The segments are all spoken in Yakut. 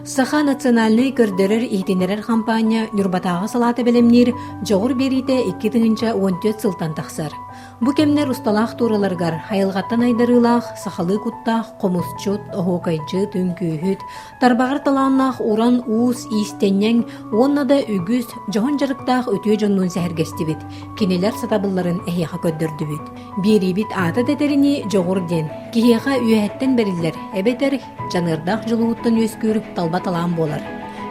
Саха национальнай көрдөрөр-иһитиннэрэр хампаанньа Ньурбатааҕы салаата бэлэмниир дьоҕур биэриитэ 2014 сылтан тахсар. Бу кэмнэр усталаах туураларыгар айылҕаттан айдарыылаах, сахалыы куттаах хомусчут, оһуокайдьыт, үҥкүүһүт, тарбаҕар талааннаах уран уус, иистэнньэҥ уонна да үгүс дьоһун дьарыктаах үтүө дьоннуун сэһэргэстибит, кинилэр сатабылларын эһиэхэ көрдөрдүбүт. Биэриибит аата да этэринии дьоҕур диэн, киһиэхэ үөһэттэн бэриллэр эбэтэр дьаныардаах дьулуһуттан үөскүүр талба талаан буолар.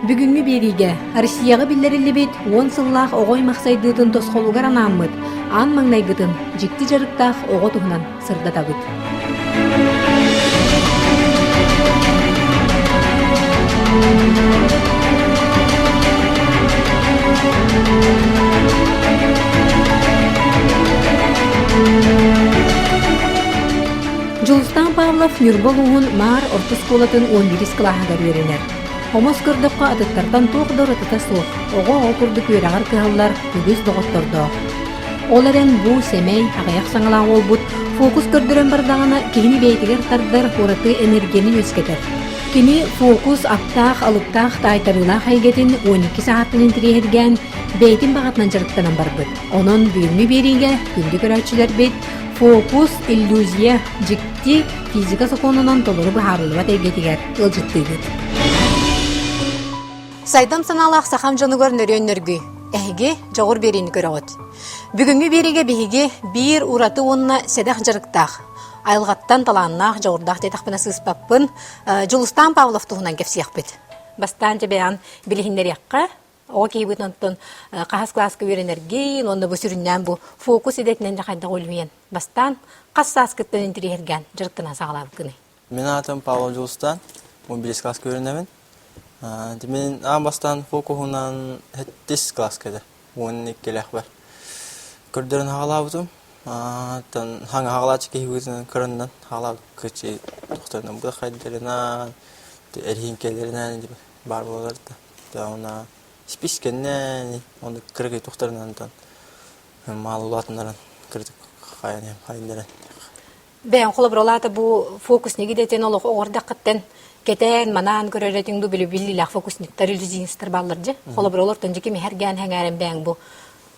Бүгүҥҥү биэриигэ Россияҕа биллэриллибит уон сыллаах оҕо аймах сайдыытын тосхолугар анааммыт аан маҥнайгытын дьикти дьарыктаах оҕо туһунан сырдатабыт. Дьулустаан Павлов Ньурба улууһун Маар орто оскуолатын 11 кылааһыгар үөрэнэр. Омос көрдөххө атыттартан туох да уратыта суох, оҕо-оҕо курдук үөрэҕэр кыһаллар үгүс доҕоттордоох. Ол эрэн бу сэмэй, аҕыйах саҥалаах уолбут фокус көрдөрөн бардаҕына киһини бэйэтигэр тардар ураты энергияны үөскэтэр. Кини фокус аптаах, алыптаах, таайтарыылаах эйгэтин 12 саҕаттан интириэһиргээн, бэйэтин баҕатынан дьарыктанан барбыт. Онон бүгүҥҥү биэриигэ күндү көрөөччүлэрбит Фокус, иллюзия, дьикти физика сокуонунан толору быһаарыллыбат эйгэтигэр ыалдьыттыыбыт. Сайдам санаалаах сахам дьонугар нөрүөн нөргүй. Эһиги дьоҕур биэриини көрөҕүт. Бүгүҥҥү биэриигэ биһиги биир ураты уонна сэдэх дьарыктаах, айылҕаттан талааннаах, дьоҕурдаах диэтэхпинэ сыыспаппын, Дьулустаан Павлов туһунан кэпсиэхпит. Бастаан дьэбэйэҕин билиһиннэриэххэ, Оҕо киһибит онтон хаһыс кылааска үөрэнэргин уонна бу сүрүннээн бу фокус идэтинэн да хайдах үлүһүйэн бастаан хас сааскыттан интириэһиргээн дьарыктанан саҕалаабыккыный? Мин аатым Павел Дьулустаан, 11 кылааска үөрэнэбин. Мин аан бастаан фокуһунан сэттис кылааска этэ, 12-лээхпэр. Көрдөрөн хаҕалаабытым. Оттон хаҥа хаҕалааччы киһи быһыытынан кыраннан хаҕалаабыт кыччы тохторунан быахайдарынан, эриһиҥкэлэринэн баар буолаллар да. Уонна испиискэннэн оннук кыракый тухтарынан маал улаатыннаран кыратык хайан хайыннаран Бэйэҥ холобур ол бу фокусник идэтин олох оҕордаххыттан кэтээн манаан көрөр этиҥ ду били биллиилээх фокусниктар иллюзионистар бааллар дьэ холобур олортон дьэ кими хэргээн хэҥээрэн бэйэҥ бу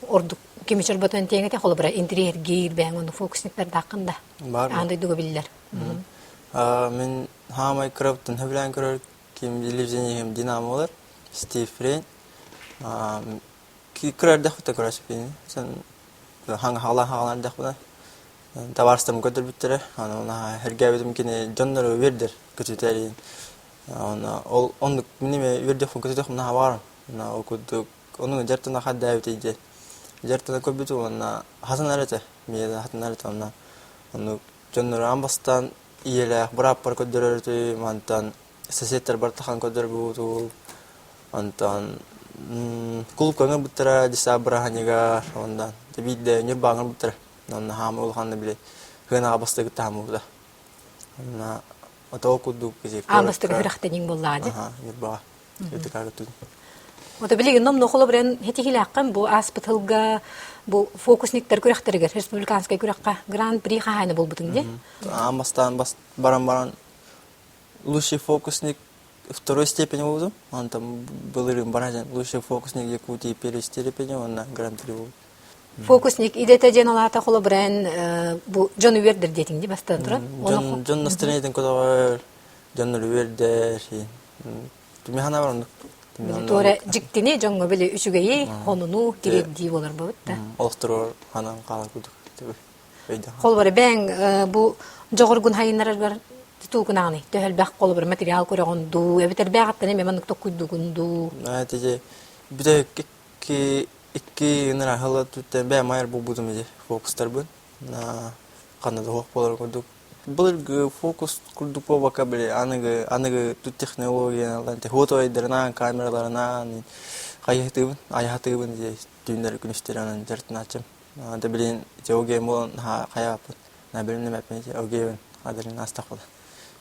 ордук кими чорботон тиэҥ этэ холобура интириэһиргиир бэйэҥ ону фокусниктардааххын да аан дойдуга биллэр Мин хаамай кырабыттан сөбүлээн көрөр Ким телевидением Динамолар, Стив Фрейн. Кыра эрдэхпиттэн көрөөччүппүн. Сэн хаҥа хаҕалаан эрдэхпинэ табаарыстарым көрдөрбүттэрэ. Аны хэргээбитим кини дьоннору үөрдэр көтүтэрин. Оны ол оннук мин эмиэ үөрдөхпүн көтүтөхпүн наһаа баҕарам. Ол курдук ону дьартана хардээбит диэн. Дьартана көрбүтүм уонна хатанар этэ. Миэнэ хатанар этэ онно. Оннук дьоннору аан бастаан ийэлээх бырааппар көрдөрөр этим, онтон соседтар бартахан көрдөрбутум, онтон кулуп ыҥырбыттара десант бырааһынньыгар, онно биирдэ Ньурбаҕа ыҥырбыттара, онно хаамыы улаханна били сыанаҕа бастакы хаамыыбыта. Онно отоо курдук Аан бастакы күрэхтэниҥ буоллаҕа дии. Ньурбаҕа. Ото билигин номнуо холобуран хэтиһилээххин бу ааспыт сылга бу фокусниктар күрэхтэригэр республиканскай күрэххэ гран-при хаһаайына буолбутуҥ дии. Аан бастаан баран баран лучший фокусник второй степени буолбутум. Онтон былырыын баран лучший фокусник Якутии первой степени уонна гран-при буолбут. Фокусник идэтэ диэн алаата холобуран бу дьон үөрдэр диэтиҥ дии бастаан туран. Дьон дьон настроениетын көтөҕөр, дьоннор үөрдэр. Түмэхана бар оннук. Туора дьиктини дьоҥҥо били үчүгэйи, хонуну тириэрдии буолар буолбут да. Олохторугар ханан хаалар курдук Холобура бэйэҥ бу дьоҕургун хайыннараргар тутуугунаҕыный? Төһө элбэх холобура материал көрөҕүн дуу, эбэтэр бэйэҕиттэн эмиэ маннык токкуйдуугун дуу? Тиги бүтэ икки икки ыныраа сыла түттэн бэйэм айар булбутум ити фокустарбын. Ханна да суох буолар курдук Былыргы фокус курдук буолбакка били аныгы аныгы тут технологияларынан фотойдарынан камераларынан хайыһытыыбын айаһатыыбын дии түүннэри күнүстэри онон дьарыктанааччым. Да билин ити огиэм буолан хайааппын на билин эмэппин ити огиэбин адарин астахпына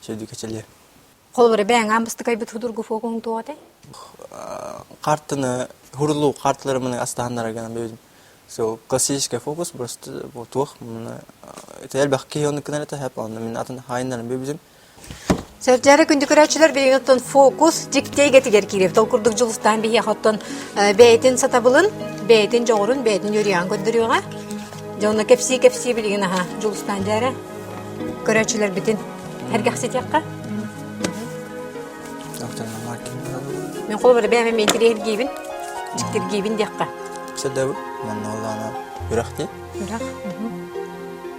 сөйдү кэчэлиэ. Холобура бэйэҥ аан бастакайбыт судургу фокуһуҥ туох этэй? Картаны хурулуу карталары маны астаһаннара гынан бэйбитим. So классический фокус просто туох элбэх киһи оннук гынар этэ онно мин атын хаайыннарым бэйбитим. Сэрдьээрэ күндү көрөөччүлэр билигин оттон фокус дьикти эйгэтигэр киирэбит. Ол курдук Дьулустаан биһиэхэ оттон бэйэтин сатабылын, бэйэтин дьоҕурун, бэйэтин үөрүйэҕин көрдөрүөҕэ. Дьэ онно кэпсии-кэпсии билигин аһа Дьулустаан дьээрэ көрөөччүлэрбитин сэргэхситиэххэ. Мин холобура бэйэм эмиэ интириэһиргиибин, дьиктиргиибин диэххэ. Сэрдэбит. Манна олаана үрэх дии. Үрэх.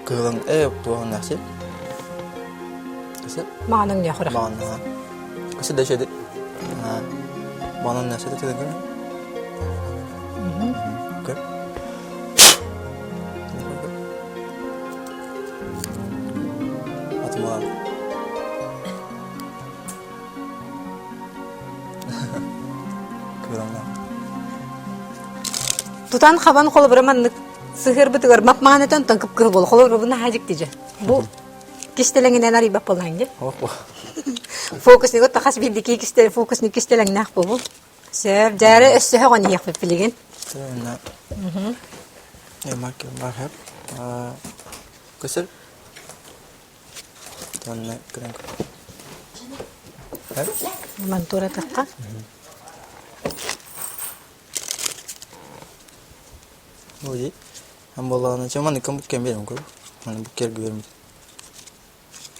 Кыылын ээ туоһун нахси. Маҕан өҥнөөх үрэх. Маҕан Көсө да шеди. Маҕан өҥнөөх шеди тыгын. Көр. Атымалар. Тутан хабан холобура маннык сыһыарбытыгар мап-маҕан этэн онтон кып-кыһыл буолла. Холобура бу наһаа дьиктидьэ. Бу кистэлэҥинэн арыйбат буоллаҕыҥ дии. Фокусник хас биирдии кистэлэҥ фокусник кистэлэҥнээх буолуо. Сөп, дьээрэ өссө өҕөн иһиэхпит билигин. Көсөр. Уонна көрөн Мантуратахха. Ой, Амбалаана чэ маннык буккэн биэрэн көр. Маны буккерге бермит.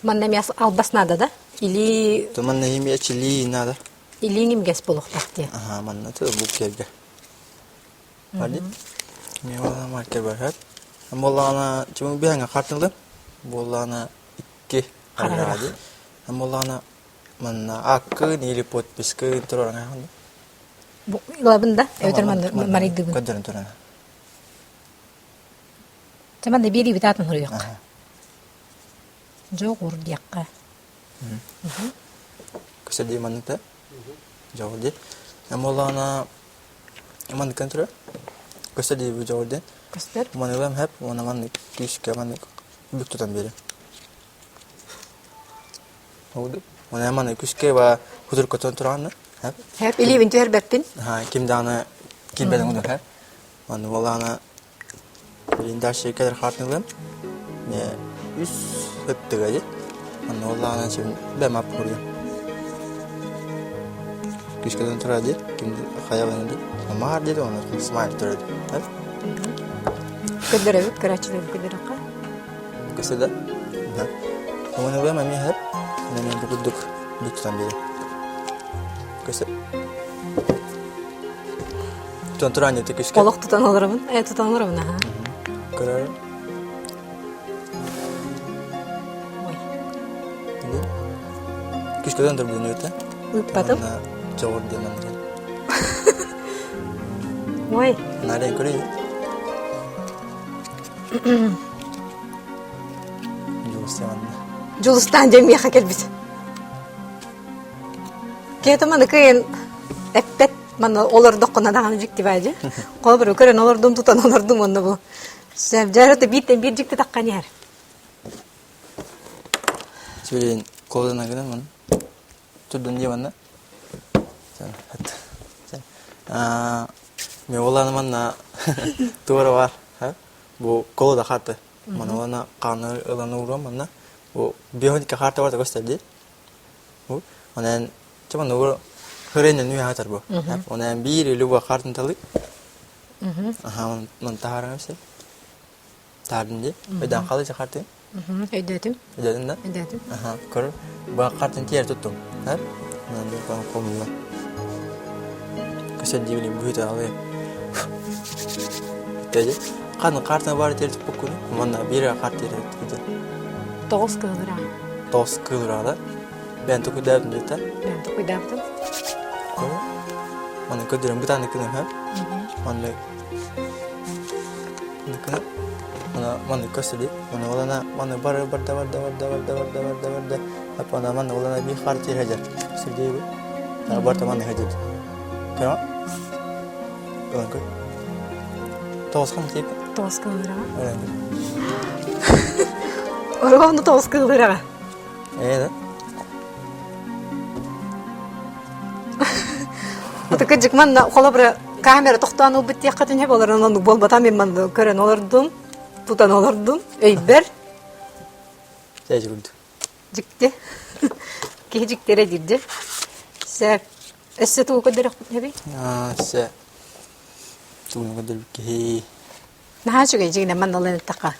Манна эмиэ албас надо да? Или То манна химия чили надо. Илииҥ имгэс буолуохтаах диye. Аха, манна то буккерге. Барди. Мен маркер бар. Амбалаана чүм биһаңа картылды. Буоллаана икки харади. Амбалаана манна аккын или подпискын турар Бу ылабын да, эбэтэр манна марыйдыбын. Көрдөрөн туран. Чэ манна биэриибит аатын суруйуохха. Дьоҕур диэххэ. Көсө манныта. Дьоҕур дии. Амолаана маннык турар. Көсө дии бу дьоҕур диэн. Көстөр. Манылам хэп, уонна маннык күүскэ маннык бүк тутан биэрэ. Уонна маннык күүскэ ба хутуркотон турааннар. Хэп. Хэп илиибин түһэрбэппин. Ким даҕаны киирбэтин курдук хэп. Манны буоллаҕына билин дальше кэлэр хаартыҥылым үс ыттыга дии. Манна буоллаҕына син бэм ап курдук. Күскэтэн турар дии, ким хайа дии. Маар диэти оны смайл турар дии. Көрдөрөбүт, көрөөччүлэрбит көрдөрөххө. Көсө да. Оҥонугам эмиэ хэп. Мен бу курдук бүк тутан биэрем. Көсө. Тутан туран дете күскэ. Олох тутан олоробун. Э, тутан олоробун, аха. Көрөр. Ой. Күскөдөн турбун өтө. Ыыппатым. Чоҕур диэн анныгын. Ой. Нарен көрөйүн. Дьулустаан. Дьулустаан дьэ миэхэ кэлбит. Киһи маны кыайан эппэт манна олордоххуна даҕаны дьикти баадьы. Холобур көрөн олордум тутан олордум онно бу. Дьэ бииртэн биир дьикти таххан иһэр. Сүрүн колына гынан ман. Турдун дии манна. Мен оланы манна туора бар. Бу колода хаты. Мана олана қаны ыланы урам манна. Бу бионика харта бар да көстөр дии. Онон чаман угу хөренен үө хатар бу. Онон биир любой хартын талы. Аха, мон таһааран все. Таһаардым дии. Өйдөөн хаалый хартын. Өйдөөтүм. Өйдөөтүн да? Өйдөөтүм. Аха, көр. Бу хартын тиэр туттум. Ха? Онон комула. Көсө дии билим быһыта алый. Теже. Қаны картына бар тиэр туппуккун. Манна биир карт тиэр туттум. Тоҕус кыылыра. Тоҕус кыылыра да. Бэйэн токуйдаабытым диэтэ. Бэйэн токуйдаабытым. Маны көрдөрөн бытааны кынам ха. Манны кына мана манны көстү Маны олана маны бар барда барда барда барда барда барда барда апана маны олана би хар тир хажар. Сирдей бу. Барта маны хажар. Кыра. Ылан көр. Тоҕус хан тип. Тоҕус кылыраҕа. Ровно тоҕус кылыраҕа. Ээ да. Ата кырдьык манна холобура камера тохтоон ылбыт диэххэ түнэ болар оннук буолбата мен манна көрөн олордум, тутан олордум, өйбөр. Дьэ курдук. Дьикти. Киһи дьиктэрэ диирдэ. Сөп. Өссө тугу көрдөрөхпүт Өссө тугу көрдөрбүт киһи Наһаа үчүгэй дьиҥинэн манна ылан эттэххэ.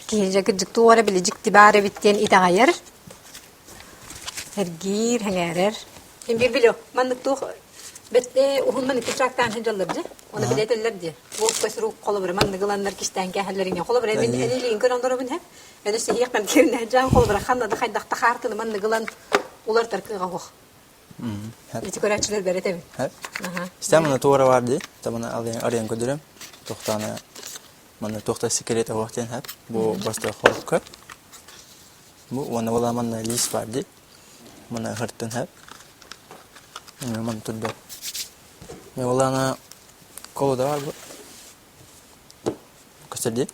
Киһи дьэ кырдьык туох эрэ били дьикти баар эбит диэн итэҕэйэр, эргиир, сэҥээрэр. Мин биир билиэм, маннык туох бэрт уһун маннык пиджактаан сылдьаллар дии. Оны билэ этэллэр дии. Уоппай сурук холобура маннык ыланнар кистээн кээһэллэр иҥэ. Холобура мин эн илиин көрөн олоробун һэ. Эн өссө иһиэхпин киирнэ дьаан холобура ханна да хайдах да хаартыны маннык ылан уларытар кыаҕа суох. Ити көрөөччүлэр бэрт эбит. Истэм маны туора бар дии. Тамана арыйан көрдөрөм. Тохтаана манна туохта секрет оһох диэн хэп. Бу просто хорукка. Бу уонна була манна лист бар дии. Манна хыртын хэп. Ман турда. Мен булана колода бар бу. Көстөр дии.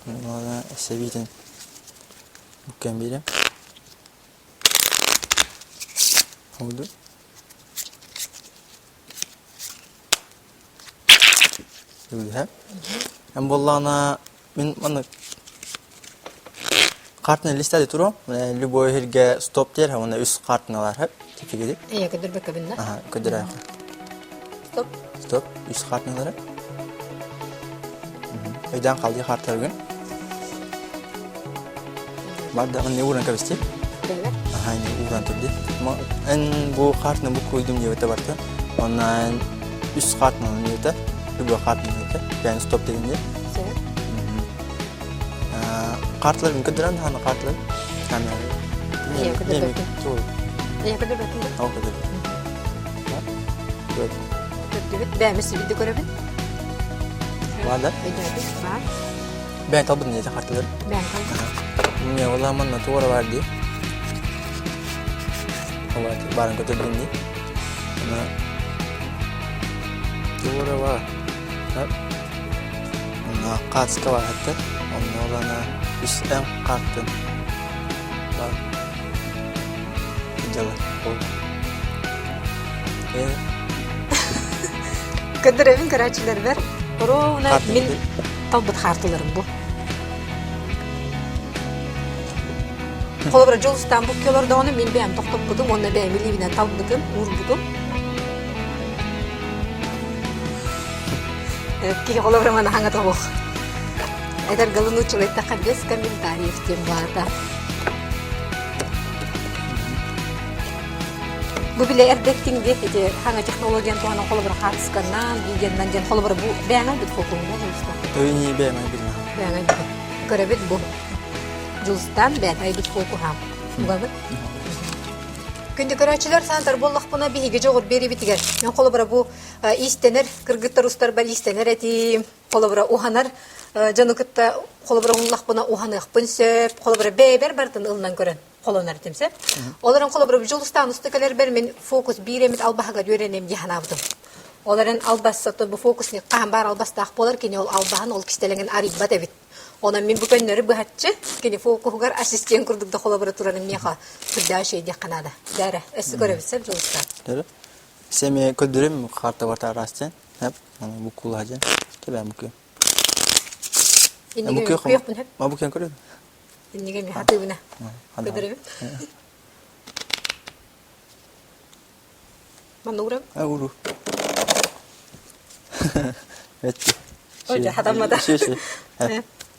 Булана сэбиитин буккен биирем. Oldu. Үлэ. Эн буоллаҕына мин маннык картаны листади туруом. Любой сиргэ стоп диэр уонна үс картыналар хөп типигиди. Эйэ көдөрбөккөбүн да? Аха, көдөрөөхө. Стоп. Стоп, үс картыналары. Өйдөөн хаалдыы хаартаргын. Бар не ууран кэбисти. Аха, не ууран турди. Эн бу хаартаны бу куйдум диэбитэ барта. Онна эн үс хаартаны диэбитэ. Любой хаартаны диэбитэ. Бэйэн стоп деген диэ. Карталарын көдөрөн хана карталар. Камера. Эйэ көдөрбөккүн. Эйэ көдөрбөккүн. Ол көдөр. Көрдүбүт. Бээмис видео көрөбүн. Баар да? Өйдөөтүм. Баар. Бэйэн талбытын диэтэ хартылар. Бэйэн талбытым. Мне ола манна туора бар дии. Ола баарын көтөрдүн дии. Ана туора бар. Онно хаатыска бар хатта. Онно олана үс эн хааттын бар. Дьала. Көрдөрөбүн көрөөччүлэрбэр. Оруобуна мин талбыт хаартыларым бу. Холобура Дьулустаан бу олордоҕуна мин бэйэм тохтоппутум уонна бэйэм илиибинэн талбытым, уурбутум. Киһи холобура маны хаҥата оһох. Эдэр галын учулайтахха без комментариев диэн баата. Бу билэ эрдэттиҥ диэт ити хаҥа технологиян туһанан холобура хаартысканнан, видеоннан диэн холобура бу бэйэҥ айбыт фокуһуна Дьулустан. Өйүнии бэйэм айбыт. Бэйэҥ айбыт. Көрөбүт бу. Дьулустан бэйэт айбыт фокуһа. Угабыт. Күндү көрөөччүлэр санатар буоллахпына биһиги дьоҕур биэрибитигэр мен холобура бу иистэнэр кыргыттар устарбар иистэнэр этим холобура уһанар дьону кытта холобура уһуллахпына уһаныахпын сөп холобура бэйэбэр барытын ылынан көрөн холонор этим сөп. Ол эрэн холобура Дьулустаан уста кэлэрбэр мин фокус биир эмит албаһыгар үөрэнэм дии санаабытым. Ол эрэн албас бу фокусник хаһан баар албастаах буолар кини ол албаһын ол кистэлэҥин арыйбат эбит. Онон мин бу көннөрү быһаччы кини фокуһугар ассистент курдук да холобура турарым миэхэ сүрдээх үчүгэй диэххэ наада. Дээрэ, өссө көрөбүт сөп Дьулустаан. Дээрэ. Семи көрдөрүм карта барта араас Хеп, бу кулаа дьэн. Тэбэм бу Иннигэ күөхпүн хөп. Ма бу кэн көрөбүн. Иннигэ ми хатыыбына. Көдөрөбүн. Манна уурам. А уру. Этти. Ой, хатаммата. Ши ши.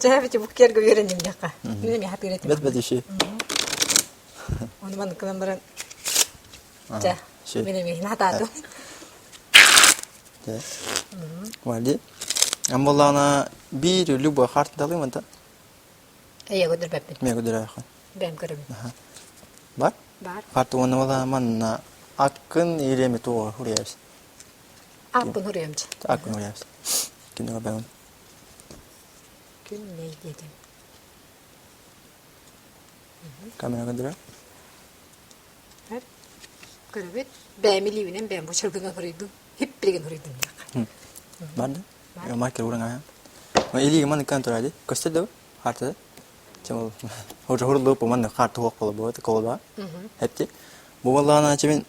Чэ, бити буккерге үөренним диэххэ. Мин эми хатыыр этим. Бэт бэт иши. Ону маннык гынан баран Чэ, мин эми хатаатым. Вали. Амбалана биир любой харталым это. Эйэ көрдөрбөппүн. Мен көрдөрөөхүн. Бэйэм көрөбүн. Бар? Бар. Харты уонна була манна аккын илеми туо хуруйабыс. Ааппын хуруйамчы. Аккын хуруйабыс. Кинигэ бэҕин. Күн ней диэтим. Камера көрдөрө. Көрөбүт. Бэйэм илиибинэн бэйэм бу чыргынан хуруйдум. Хип билигин хуруйдум диэххэ. Бар да? Маркер уран аһа. Илиигэ маннык турады. Көстөр да хартыда. Чэ ол хурулуп манна харты хуох буола буо колоба. Хепти. Бу баллаана чебин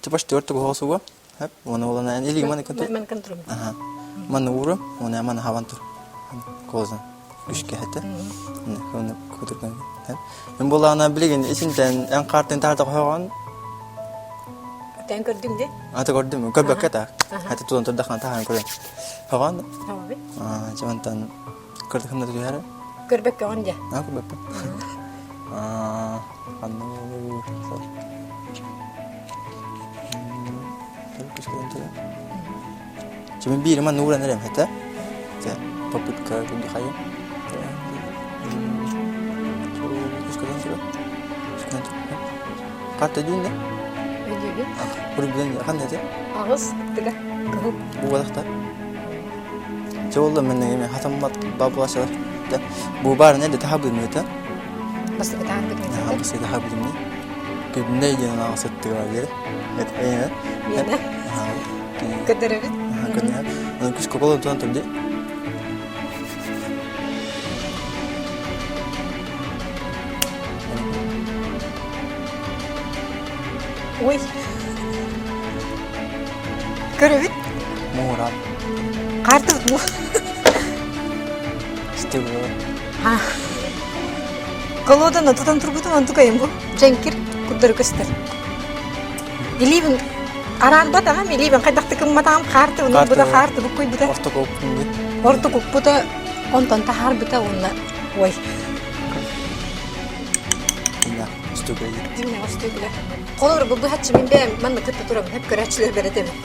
чапаш төрт тугу Хеп уона болана илиги манна контур. Мен контроль. Аха. Манна уру, уона манна хаван тур. Колзан. Күшкэһэтэ. Мен булаана билигин исинтэн эн картын таарда хоһоҕон Тэн көрдүм де. Ата көрдүм. Көрбөккө та. Хата тутан турдахана таһан көрөн. Хоҕон? Хоҕобит. Аа, чамантан көрдөхүм да түһэрэ. Көрбөккөҕүн дьэ. Аа, көрбөппүн. Аа, ханна Чимин биир манна ууран эрэм хэтэ. Попытка курдухайым. Карта дүүнне? Өйдүүбүн. Урбүн ханна этэ? Аҕыс тыга кыһыл. Бу Чэ ол мен эме хатаммат бабылашалар. Бу баар не таха билмете. Бастакы таһарбыт Бастакы таха билимни. Күннэй диэн аҕыс ыттыга диэри. Эт Миэнэ. Көрдөрөбүт. Көрдөрөбүт. Онон күс кокол онтон турди. Ой. Көрөбүт. Муурап. Хаартыбыт му. Стекло. Колодан тутан турбутум онтукайым бу. Дьэҥкир курдары көстөр. Илиибин араанбатаҕым, илиибин хайдахтык гымматаҕым, хаарты ылбыта, хаарты буккуйбута. Ортоку укпут. Ортоку укпута, онтон таһаарбыта уонна ой. Дьиҥнээх устугула. Холобур, бу быһаччы мин бэйэм манна кытта турабын, хөп көрөөччүлэр бэрэтэмин.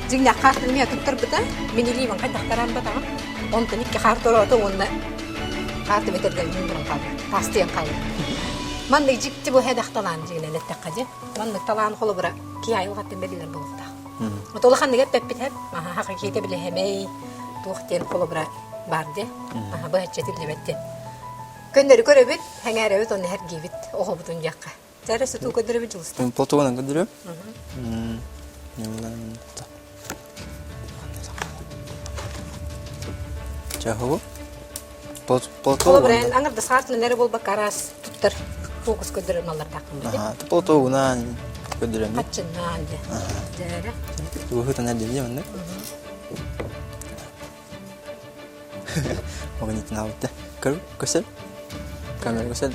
Дьиҥнээх хаартын миэ туттарбыта, мин илиибин хайдах тараанбатаҕым, онтон икки хаарты ороото уонна хаарты бэтэргэн баран хаалла, таастыйан хаалла. Маннык дьикти бу һэдэх талаан дьиҥинэн эттэххэ дьэ. Маннык талаан холобура киһи айылҕаттан бэриллэр буолуохтаах. Вот улаханнык эппэппит һэп, аха хакиитэ билэһэмэй, туох диэн холобура баар дьэ. Аха быһаччы этиллибэт диэн. Көннөрү көрөбүт, сэҥээрэбит уонна эргийбит оҕобутун диэххэ. Чэ, сытуу көрдөрөбүт дьулуста. Платогунан көрдөрүөм. Чаһу. Холобура, аңырда саартынан эрэ буолбакка араас туттар фокус көрдөрөр маллардаахпын били. Платогунан көрдөрөм. Хаччыннаан дьэ. Дьээрэ. Тугу тана дии манна. Магнитин аабытта. Көр, көсөл. Камера көсөл.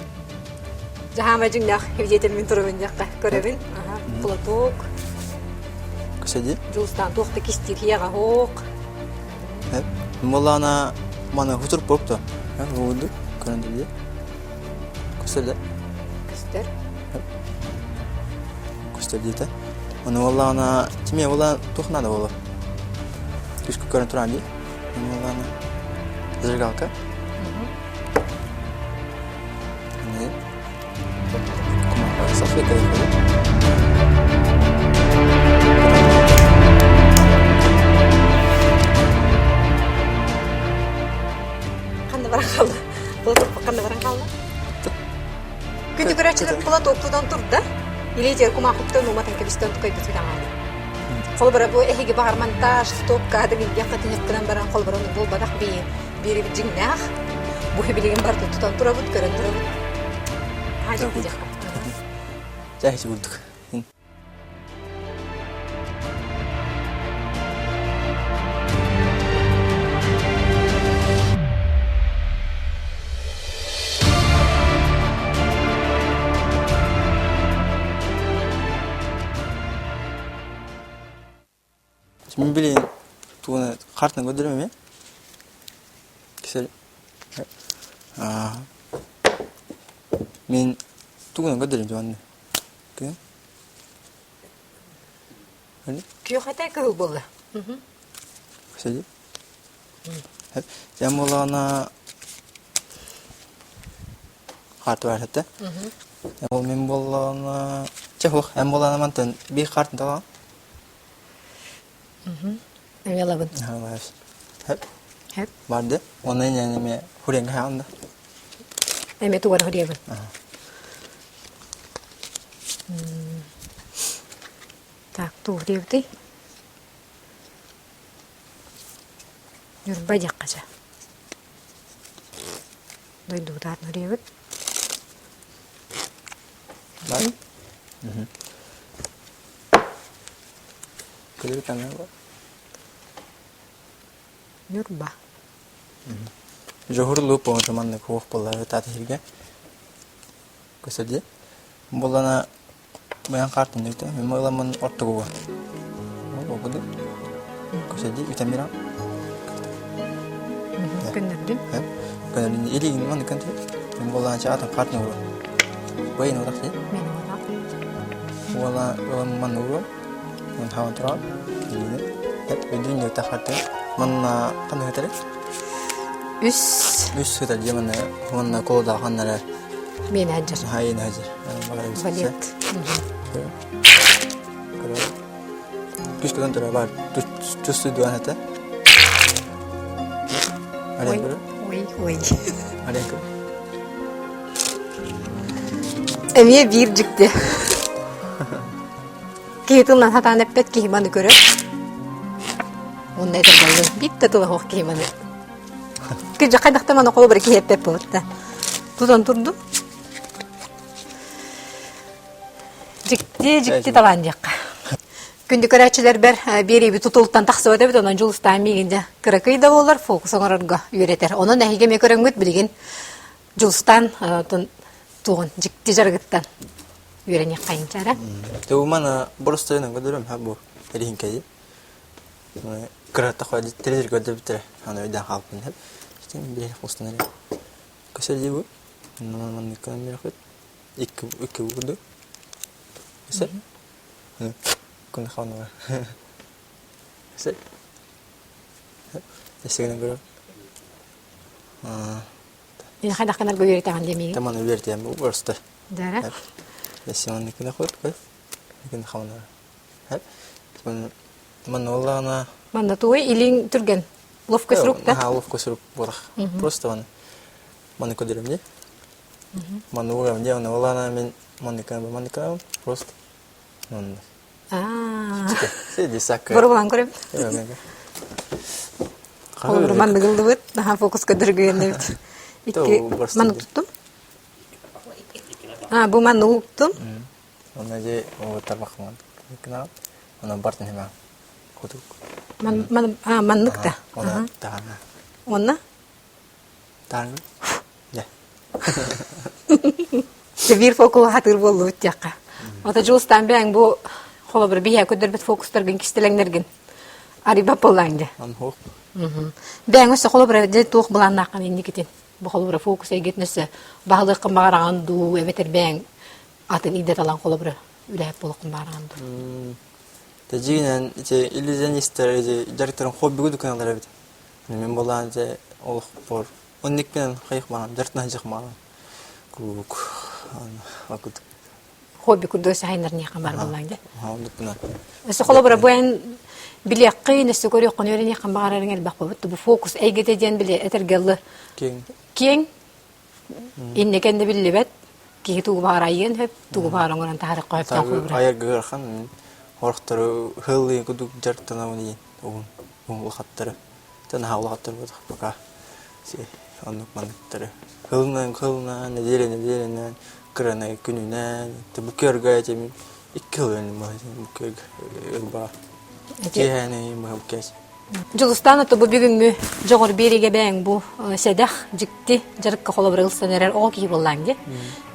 Жаһаама дьиҥнээх видетелмин турабын диэххэ көрөбүн. Платок. Көсөди. Дьулустаан туох да кистиир хиэҕэ оһох. Молана мана хутур попто. Уду көрөн дии. Көсөлө. Көстөр. Көстөр диэтэ. Ону буоллаҕына тимиэ буолла туох наада буолуо? Күскү көрөн туран дии. Ону буоллаҕына зажигалка. Салфетка Ханна баран хаалла? Ханна баран хаалла? Күндү көрөөччүлэр платоктудан турда. Илиитигэр кумаахыттан уматан кэбистэн тукайбыт сүтэҕааны. Холобура бу эһиги баҕар монтаж, стоп кадр илдиэххэ тиһэх гынан баран холобура ону буолбатах бии биири дьиҥнээх. Бу билигин барытын тутан турабыт, көрөн турабыт. Хаажык диэххэ. Чэ, курдук. Мин билин тугуна картаны көрдөрөм эме. Кисел. Мен тугуна көрдөрөм жуанны. Күөхэтэ кыһыл буолла. Сөдү. Дьэ буоллаҕына харты бар этэ. Ол мин буоллаҕына чэ суох эн буоллаҕына мантан биир хартын талаҕын. Эмиэ Хэп. Хэп. Барды. Онно инньэ эмиэ хуренга хаҕын да. Эмиэ тугар хуребын. Так, туох диэбитий? Ньурба диэххэ чэ. Дойдубутаат нуриэбит. Бар. Күлүбүт аны Ньурба. Дьоһур лууп оҥочо маннык уох буолла таата сиргэ. Көсө дии. Буоллана Бэйэҥ хаартын үтэ, мин ыламмын ортогуга. Ол курдук. Көсөдүү үтэн биэрэҕин. Көннөрдүм. Көннөрдүм. Илиигин маннык көнтү. Мин буоллаан атын хаартын уруо. Бэйэн уурах дии. Мен уурах. Уола ылан манна уруо. Мин хаан туран. Илиини. Эп өйдүүн үтэ хаартын. Манна ханна хытары? Үс. Үс хытар дии манна уонна колода ханнара Миэнэ сылдьар. Хайын сылдьар. Валет. Күс көтөн турар бар. Чувствую дуан это. Ой, ой, ой. Эмиэ биир дьикти. Киһи тылынан хатаан эппэт киһи маны көрөр. Онно этэр баллы. Биир да тыла суох киһи маны Кыдьа хайдахта маны холобура киһи эппэт буолта. Тутан турдум. Дьикти, дьикти талаан диэххэ. Күндү көрөөччүлэрбэр биэрииби тутултан тахсыбат эбит, онон Дьулустаан миигин дьэ кыракый да буоллар фокус оҥорорго үөрэтэр. Онон эһиги эмиэ көрөҥҥүт билигин Дьулустаан туоҕун дьикти дьарыгыттан үөрэниэххэйинчэ эрэ. Тубумана боростойунан көрдөрөм ха бу эриһиҥкэйи. Кыратта телевизор көрдөрбүттэрэ аны өйдөөн хаалбыппын иһэн итин биир устан эрэ көсө дии бу маннык гынан биэрэхпит икки икки курдук көсө күн хаануга көсө өссө гынан көрөм Мин хайдах гынарга үөрэтэҕин диэ миигин Таманы үөрэтиэм бу просто Дара өссө маннык гына хот күн хаануга Манна буоллаҕына Манна туой илиҥ түргэн. Ловкость рук да? Наһаа ловкость рук буолах. Просто маны маны көрдөрөм дии. Манна уурам дии, онно буоллаҕына мин маннык маннык просто манна. Аа. Сиди сакка. Боруобалаан көрөм. Холобур маннык ыллыбыт, наһаа фокус көрдөргүөннэбит. Икки маннык туттум. А, бу маннык уктум. Онно дьэ тарбахман гынаҕын. Онон бартын химаҕын. Кутук. Ман, ман, а, маннык да. Она таһана. Онна? Таһана. Дьэ. Биир фокус хатыыр буоллубут диэххэ. Ото Дьулустаан бэйэҥ бу холобур биһиэ көрдөрбүт фокустаргын кистэлэҥнэргин арыйбат буоллаҥ дьэ. Анхуох. Бэйэҥ өссө холобура дьэ туох былааннааххын инникитин? Бу холобура фокус эйгэтин өссө баһылыаххын баҕараҕын дуу эбэтэр бэйэҥ атын идэ талан холобура үлэһит буолуоххун баҕараҕын дуу? Дьиҥинэн ити иллюзионистар ити дьарыктарын хоббигы дуканалар эбит. Мин буолаан ити олохпор онникпинэн хайых маҕан дьарыктана дьах маҕан куруук акут Хобби курдук саһайнарниэххэ баар буоллаҥ дьэ. Оннукпунан. Өссө холобура бу эн билиэххин, өссө көрүөххүн, үөрэниэххин баҕарарыҥ элбэх буолбут. Бу фокус эйгэтэ диэн били этэргэллы Киэҥ. киэҥ Иннэ кэннэ биллибэт киһи тугу баҕар айыан сөп, тугу баҕар оҥорон таһаарыахха сөптөөх холобура. Айарга ыарахан орохтору ыһыллыы курдук дьарыктанабын диэн уһун улахаттары наһаа улахаттар буолбатах пока оннук манныктары хылынан хылынан нэдиэлэ нэдиэлэнэн кыранай күнүнэн бу көргө этим икки хыл бу көргө ырбаа киэһээни бу Дьулустаан ото бу бүгүҥҥү дьоҕур биэриигэ бэйэҥ бу сэдэх, дьикти дьарыкка холобура ылсан эрэр оҕо киһи буоллаҥ дии.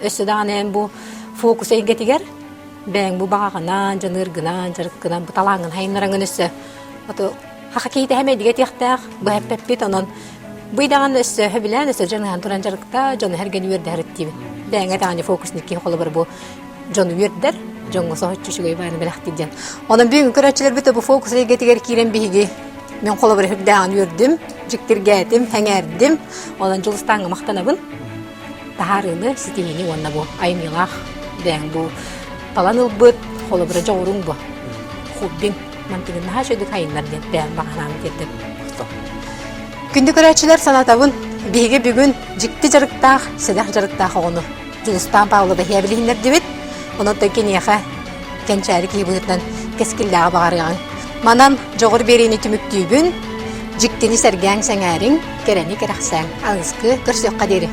Өссө даҕаны эн бу фокус эйгэтигэр бэйэҥ бу баҕаҕынан, дьаныыргынан, дьарыккынан, бу талааҥҥын хайыннараҥын өссө ото хаха киһитэ хэмэйдигэ этиэхтээх, бу эппэппит, онон бу идэҕин өссө сөбүлээн, өссө дьаныһан туран дьарыкта, дьону эргэн үөрдэһэр иттиибин. Бэйэҥ этэҕин фокусник киһи холобура бу дьону үөрдэр, дьоҥҥо соһуччу үчүгэй бааны бэлэхтиир диэн. Онон бүгүн көрөөччүлэрбит бу фокус эйгэтигэр киирэн биһиги мен холобур үрдээҕин үөрдүм, дьиктиргээтим, сэҥээрдим. Онон Дьулустааҥҥа махтанабын. Таһаарыыны, ситиһиини уонна бу айымньылаах бэйэҥ бу талан ылбыт холобура дьоҕуруҥ бу. Хоббиҥ мантыгын наһаа үчүгэйдик айыннар диэн бэйэм баҕанаан тиэрдэбин. Күндү көрөөччүлэр санатабын, биһиги бүгүн дьикти дьарыктаах, сэдэх дьарыктаах оҕону Дьулустаан Павлова билиһиннэрдибит. Онон киниэхэ кэнчээри киһи быһыытынан кэскиллээҕи баҕарыаҕыҥ. Манан дьоҕур биэриини түмүктүүбүн. Дьиктини сэргээҥ сэҥээриҥ, кэрэни кэрэхсээҥ. Аныгыскы көрсүөххэ диэри.